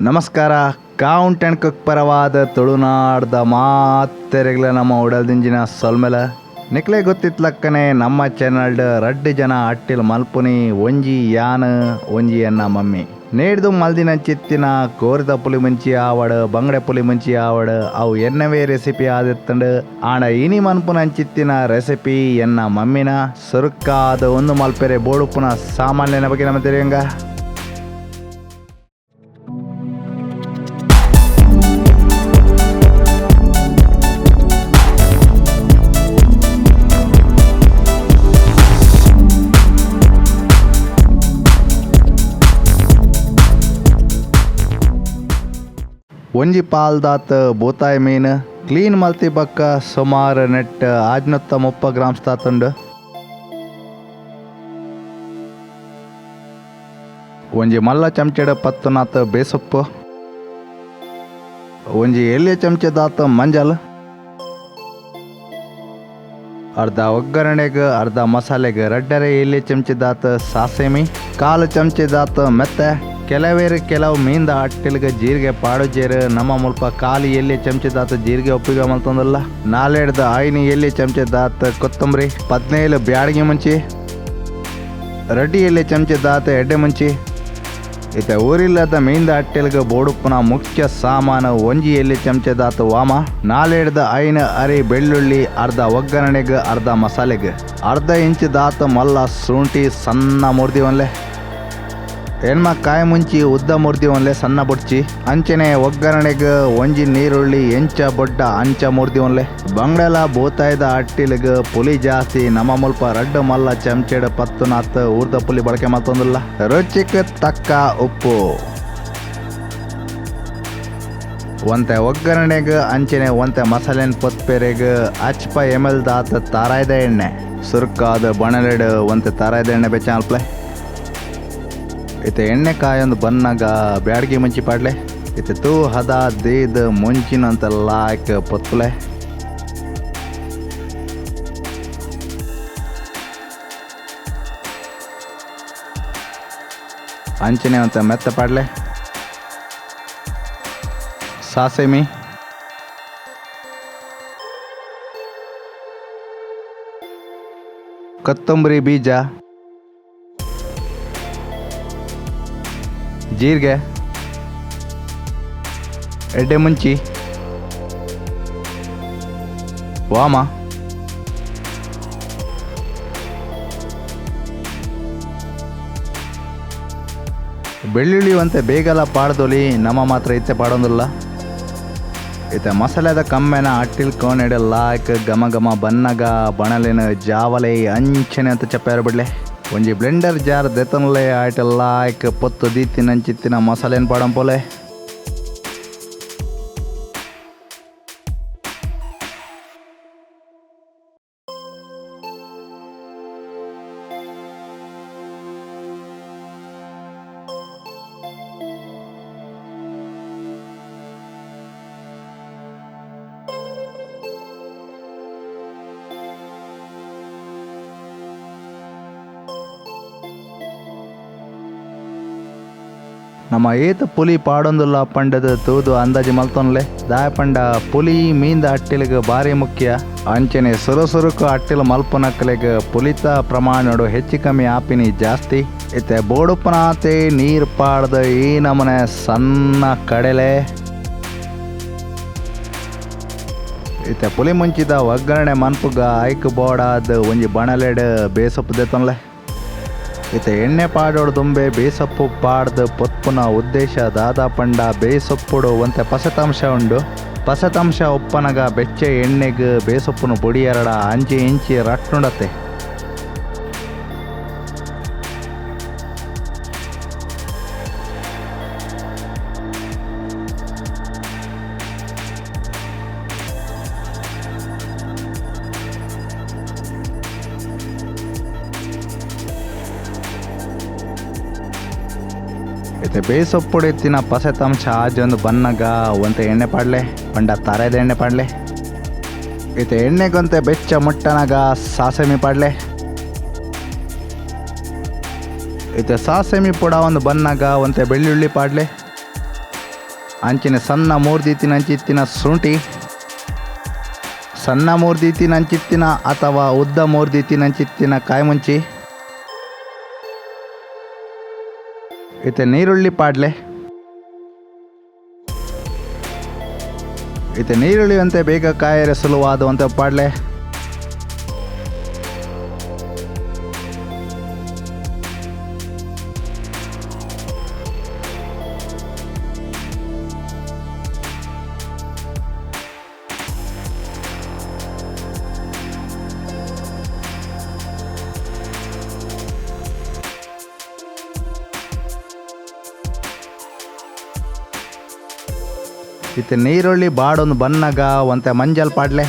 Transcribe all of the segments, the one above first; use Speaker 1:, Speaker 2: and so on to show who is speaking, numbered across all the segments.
Speaker 1: ನಮಸ್ಕಾರ. ಕೌಂಟ್ ಅಂಡ್ ಕುಕ್ ಪರವಾದ ತುಳುನಾಡ್ದ ಮಾತೆರೆಗ್ಲ ನಮ್ಮ ಉಡಲ್ದಿಂಜಿನ ಸೊಲ್ಮೆಲ. ನಿಕ್ಲೆ ಗೊತ್ತಿತ್ಲಕ್ಕನೆ ನಮ್ಮ ಚಾನಲ್ಡ್ ರಡ್ಡ್ ಜನ ಅಟ್ಟಿಲ್ ಮಲ್ಪುನಿ, ಒಂಜಿ ಯಾನ್, ಒಂಜಿ ಎನ್ನ ಮಮ್ಮಿ. ನೇಡ್ದು ಮಲ್ದಿನ ಚಿತ್ತಿನ ಕೋರಿದ ಪುಲಿ ಮುಂಚಿ ಆವಡ್, ಬಂಗಡೆ ಪುಲಿ ಮುಂಚಿ ಆವಡ್, ಅವು ಎನ್ನವೇ ರೆಸಿಪಿ ಆದಿತ್ತಂಡು. ಆಂಡ ಇನಿ ಮನ್ಪುನಂಚಿತ್ತಿನ ರೆಸಿಪಿ ಎನ್ನ ಮಮ್ಮಿನ. ಸುರುಕಾದ ಒಂದು ಮಲ್ಪೆರೆ ಬೋಡುಪುನ ಸಾಮಾನ್ಯನ ಬಗ್ಗೆ ನಮ್ಮ ತೆರಿಯಂಗ. ಒಂಜಿ ಪಾಲ್ದಾತ್ ಬೂತಾಯಿ ಮೀನು ಕ್ಲೀನ್ ಮಲ್ತಿ ಬಕ್ಕ ಸುಮಾರು ನೆಟ್ 530 ಗ್ರಾಮ್ಸ್ ತಾತುಂಡು. ಒಂಜಿ ಮಲ್ಲ ಚಮಚೆಡ್ 10 ನಾತ್ ಬೇಸೊಪ್ಪು, ಒಂಜಿ ಎಲ್ಯ ಚಮಚೆದಾತ್ ಮಂಜಲ್, ಅರ್ಧ ಒಗ್ಗರಣೆಗೆ ಅರ್ಧ ಮಸಾಲೆಗೆ 2.5 ಎಲ್ಯ ಚಮಚೆದಾತ್ ಸಾಸೆಮಿ, 1/4 ಚಮಚೆದಾತ್ ಮೆತ್ತೆ. ಕೆಲವೇರು ಕೆಲವು ಮೀಂದ ಅಟ್ಟಿಲ್ಗೆ ಜೀರಿಗೆ ಪಾಡುಜೇರು, ನಮ್ಮ ಮುಲ್ಪ 1/4 ಎಲ್ಯ ಚಮಚದಾತ ಜೀರಿಗೆ ಉಪ್ಪಿಗೆ ಮಲ್ತೊಂದಲ್ಲ. 4 5 ಎಲ್ಯ ಚಮಚದಾತ ಕೊತ್ತಂಬರಿ, 17 ಬ್ಯಾಡಗಿ ಮುಂಚಿ, 2 ಎಲ್ಯ ಚಮಚದಾತ ಎಡ್ಡೆ ಮುಂಚಿ. ಇತ್ತೆ ಊರಿಲ್ಲದ ಮೀಂದ ಅಟ್ಟಿಲ್ಗೆ ಬೋಡುಪ್ಪುನ ಮುಖ್ಯ ಸಾಮಾನು 1 ಎಲ್ಯ ಚಮಚದಾತ ವಾಮ, 4 5 ಅರಿ ಬೆಳ್ಳುಳ್ಳಿ, ಅರ್ಧ ಒಗ್ಗರಣೆಗೆ ಅರ್ಧ ಮಸಾಲೆಗೆ, ಅರ್ಧ ಇಂಚ್ ದಾತ ಮಲ್ಲ ಶುಂಠಿ ಸಣ್ಣ ಮುರ್ದಿ ಒನ್ಲೆ, ಎಣ್ಮ ಕಾಯಿ ಮುಂಚಿ ಉದ್ದ ಮುರ್ದಿ ಒನ್ಲೆ ಸಣ್ಣ ಬೊಡ್ಚಿ, ಅಂಚನೆ ಒಗ್ಗರಣೆಗೆ ಒಂಜಿ ನೀರುಳ್ಳಿ ಎಂಚ ಬೊಡ್ಡ ಅಂಚ ಮುರ್ದಿ ಒನ್ಲೆ. ಬಂಗಡೆಲ ಬೂತಾಯ್ದ ಅಟ್ಟಿಲಿಗೆ ಪುಲಿ ಜಾಸ್ತಿ, ನಮ್ಮ ಮುಲ್ಪ 2 ಮಲ್ಲ ಚಮಚೆಡ್ 10 ನಾತ್ ಊರ್ದ ಪುಲಿ ಬಳಕೆ ಮಲ್ತೊಂದುಲ್ಲ. ರುಚಿಕ್ ತಕ್ಕ ಉಪ್ಪು, ಒಂತೆ ಒಗ್ಗರಣೆಗೆ ಅಂಚನೆ ಒಂತೆ ಮಸಾಲೆನ್ ಪೊತ್ಪೆರೆಗ್ 5 ml ದಾತ್ ತಾರಾಯ್ದ ಎಣ್ಣೆ, ಸುರುಕಾದ ಬಣಲೆಡ್ ಒಂತೆ ತಾರಾಯ್ದ ಎಣ್ಣೆ ಬೆಚ್ಚ ಅಲ್ಪ್ಲೆ. ಇತ್ತೆ ಎಣ್ಣೆ ಕಾಯೊಂದು ಬನ್ನಾಗ ಬ್ಯಾಡಗಿ ಮುಂಚಿ ಪಾಡ್ಲೆ. ಇತ್ತೆ ತೂ ಹದ ದೇದ್ ಮುಂಚಿನಂತ ಲಾಯ್ಕ್ ಪೊತ್ಪುಲೆ. ಅಂಚನೆ ಅಂತ ಮೆತ್ತ ಪಾಡ್ಲೆ. ಸಾಸೆಮಿ, ಕೊತ್ತಂಬರಿ ಬೀಜ, ಜೀರಿಗೆ, ಎಡ್ಡೆ ಮುಂಚಿ, ವಾಮ, ಬೆಳ್ಳುಳ್ಳಿ ಒಂತೆ ಬೇಗಲ ಪಾಡ್ದೊಲಿ, ನಮ್ಮ ಮಾತ್ರ ಇತ್ತೆ ಪಾಡೊಂದುಲ್ಲ. ಇತ್ತೆ ಮಸಾಲೆದ ಕಮ್ಮೆನ ಅಟ್ಟಿಲ್ ಕೋನೆಡ್ ಲಾಯ್ಕ್ ಘಮ ಘಮ ಬನ್ನಗ ಬಣಲೆನ ಜಾವಲೆ ಅಂಚನೆ ಅಂತ ಚಪ್ಪಾರ ಬಿಡ್ಲೆ. ಒಂಜಿ ಬ್ಲೆಂಡರ್ ಜಾರ್ ದೆತನ್ಲೆ ಆಯ್ಟ ಲಾಯ್ಕ್ ಪೊತ್ತು ದೀತಿನಂಚಿತ್ತಿನ ಮಸಾಲೆನ್ ಪಾಡಂಪೋಲೆ. ನಮ್ಮ ಏತ ಪುಲಿ ಪಾಡೊಂದುಲ್ಲ ಪಂಡದ ತೂದು ಅಂದಾಜು ಮಲ್ತೊನ್ಲೆ. ದಾಯ ಪಂಡ ಪುಲಿ ಮೀಂದ ಅಟ್ಟಿಲಿಗೆ ಭಾರಿ ಮುಖ್ಯ. ಅಂಚನೆ ಸುರು ಸುರುಕು ಅಟ್ಟಿಲು ಮಲ್ಪುನಕ್ಕಲೆಗ್ ಪುಲಿತ ಪ್ರಮಾಣಡು ಹೆಚ್ಚು ಕಮ್ಮಿ ಆಪಿನಿ ಜಾಸ್ತಿ. ಇತ್ತೆ ಬೋಡುಪನಾತೆ ನೀರು ಪಾಡ್ದ ಈ ನಮನೆ ಸಣ್ಣ ಕಡಲೆ. ಇತ್ತೆ ಪುಲಿ ಮುಂಚಿದ ಒಗ್ಗರಣೆ ಮನ್ಪುಗ ಐಕ್ ಬೋಡಾದ ಒಂಜಿ ಬಣಲೆಡ್ ಬೇಸೊಪ್ಪು ದೆತ್ತೊನ್ಲೆ. ಇತ್ತೆ ಎಣ್ಣೆ ಪಾಡೋಡು ದುಂಬೆ ಬೇಸೊಪ್ಪು ಪಾಡ್ದು ಪೊತ್ಪುನ ಉದ್ದೇಶ ದಾದಾ ಪಂಡ ಬೇಸೊಪ್ಪುಡು ಒಂತೆ ಪಸತಾಂಶ ಉಂಡು. ಪಸತಾಂಶ ಉಪ್ಪನಗ ಬೆಚ್ಚ ಎಣ್ಣೆಗ್ ಬೇಸೊಪ್ಪುನು ಪೊಡಿಯರಡ ಅಂಚೆ ಇಂಚಿ ರಟ್ಟುಂಡತೆ. ಇತ್ತೆ ಬೇಸೊಪ್ಪುಡು ಇತ್ತಿನ ಪಸೆತಾಂಶ ಆಜೊಂದು ಬನ್ನಗ ಒಂತೆ ಎಣ್ಣೆ ಪಾಡ್ಲೆ, ಪಂಡ ತಾರಾಯ್ದ ಎಣ್ಣೆ ಪಾಡ್ಲೆ. ಇತ್ತೆ ಎಣ್ಣೆಗೊಂತೆ ಬೆಚ್ಚ ಮುಟ್ಟನಗ ಸಾಸೆಮಿ ಪಾಡ್ಲೆ. ಇತ್ತೆ ಸಾಸೆಮಿ ಪುಡ ಒಂದು ಬನ್ನಗ ಒಂತೆ ಬೆಳ್ಳುಳ್ಳಿ ಪಾಡ್ಲೆ. ಅಂಚನೆ ಸಣ್ಣ ಮೂರ್ದಿತ್ತಿನಂಚಿತ್ತಿನ ಶುಂಠಿ, ಸಣ್ಣ ಮೂರ್ದಿತ್ತಿನಂಚಿತ್ತಿನ ಅಥವಾ ಉದ್ದ ಮೂರ್ದಿತ್ತಿನಂಚಿತ್ತಿನ ಕಾಯ್ಮುಂಚಿ, ಇತ್ತೆ ನೀರುಳ್ಳಿ ಪಾಡ್ಲೆ. ಇತ್ತೆ ನೀರುಳ್ಳಿ ಅಂತೆ ಬೇಗ ಕಾಯರೆ ಸುಲುವಾದ ಪಾಡ್ಲೆ. ಇತ್ತೆ ನೀರುಳ್ಳಿ ಬಾಡೊಂದು ಬನ್ನಗ ಒಂತೆ ಮಂಜಲ್ ಪಾಡ್ಲೆ.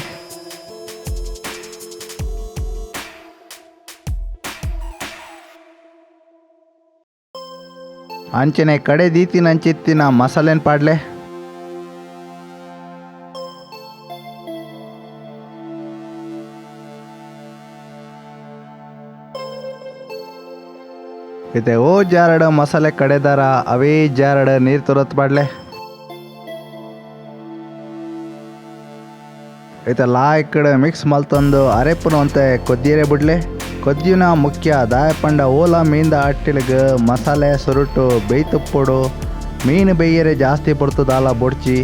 Speaker 1: ಅಂಚನೆ ಕಡೆ ದೀತಿನಂಚಿತ್ತಿನ ಮಸಾಲೆನ್ ಪಾಡ್ಲೆ. ಇತ್ತೆ ಓ ಜಾರಡ ಮಸಾಲೆ ಕಡೆದಾರ ಅವೇ ಜಾರಡ ನೀರು ತುರತ್ ಪಾಡ್ಲೆ. ಇತ್ತೆ ಲಾಯ್ಕಡೆ ಮಿಕ್ಸ್ ಮಲ್ತಂದು ಅರೆಪುನ ಒಂತೆ ಕೊದ್ದಿಯರೆ ಬಿಡ್ಲೆ. ಕೊದ್ದಿನ ಮುಖ್ಯ ದಾಯಪಂಡ ಓಲ ಮೀನ್ದ ಅಟ್ಟಿಲಿಗೆ ಮಸಾಲೆ ಸುರುಟು ಬೇಯ್ತುಪ್ಪೊಡು ಮೀನು ಬೇಯರೆ ಜಾಸ್ತಿ ಪಡ್ತದಾಲ ಬೊಡ್ಚಿ.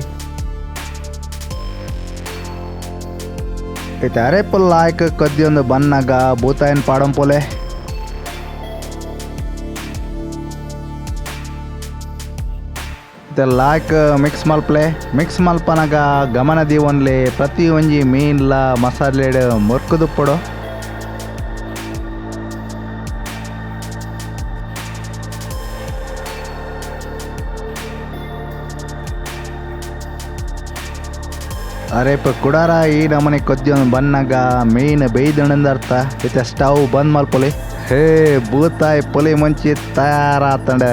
Speaker 1: ಇತ್ತೆ ಅರೆಪುಲ್ ಲಾಯ್ಕ್ ಕೊದ್ದಿಯೊಂದು ಬನ್ನಗ ಬೂತಾಯಿನ ಪಾಡಂಪೋಲೆ. ಲಾಯ್ಕ್ ಮಿಕ್ಸ್ ಮಲ್ಪ್ಲೆ. ಮಿಕ್ಸ್ ಮಲ್ಪನಗ ಗಮನ ದೀವನ್ಲೆ ಪ್ರತಿ ಒಂಜಿ ಮೀನ್ಲ ಮಸಾಲೆಡ್ ಮುರ್ಕುದುಪ್ಪೊಡು. ಅರೇಪ ಕುಡಾರ ಈ ನಮನೆ ಕೊದ್ದಿಯೊಂದು ಬನ್ನಗ ಮೀನು ಬೇಯ್ದಣಂದ ಅರ್ಥ. ಇತ್ತೆ ಸ್ಟವ್ ಬಂದ್ ಮಲ್ಪೊಲಿ. ಹೇ ಬೂತಾಯಿ ಪೊಲಿ ಮುಂಚಿ ತಯಾರಾತಂಡ.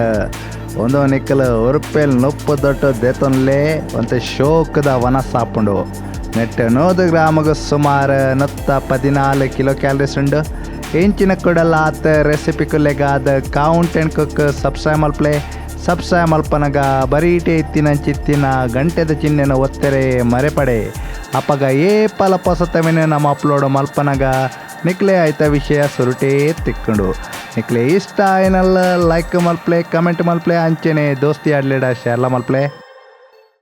Speaker 1: ಒಂದು ನಿಕ್ಕಲು ಉರುಪೇಲ್ ನುಪ್ಪು ದೊಡ್ಡ ದೇತೊನ್ಲೆ ಒಂತೆ ಶೋಕದ ವನಸಾಪುಂಡು. ನೆಟ್ 100 ಗ್ರಾಮಗ್ ಸುಮಾರು 114 ಕಿಲೋ ಕ್ಯಾಲರೀಸ್ ಉಂಡು. ಇಂಚಿನ ಕೂಡಲ ಆತ ರೆಸಿಪಿ ಕುಲ್ಲೆಗಾದ count and cook subscribe ಮಲ್ಪ್ಲೆ. Subscribe ಮಲ್ಪನಗ ಬರೀಟೆ ಇತ್ತಿನಂಚಿತ್ತಿನ ಗಂಟೆದ ಚಿಹ್ನೆನ ಒತ್ತೆರೆ ಮರೆಪಡೆ. ಅಪ್ಪಗ ಏ ಪಲ ಪೊಸತವಿನ ನಮ್ಮ ಅಪ್ಲೋಡ್ ಮಲ್ಪನಗ ನಿಕ್ಲೆ ಆಯ್ತ ವಿಷಯ ಸುರುಟೇ ತಿಕ್ಕೊಂಡು. ನಿಕ್ಲೆ ಇಷ್ಟ ಆಯ್ನಲ್ಲ ಲೈಕ್ ಮಲ್ಪ್ಲೆ, ಕಮೆಂಟ್ ಮಲ್ಪ್ಲೆ, ಅಂಚೆನೆ ದೋಸ್ತಿ ಆಡ್ಲೇಡ ಶೇರ್ಲ ಮಲ್ಪ್ಲೆ.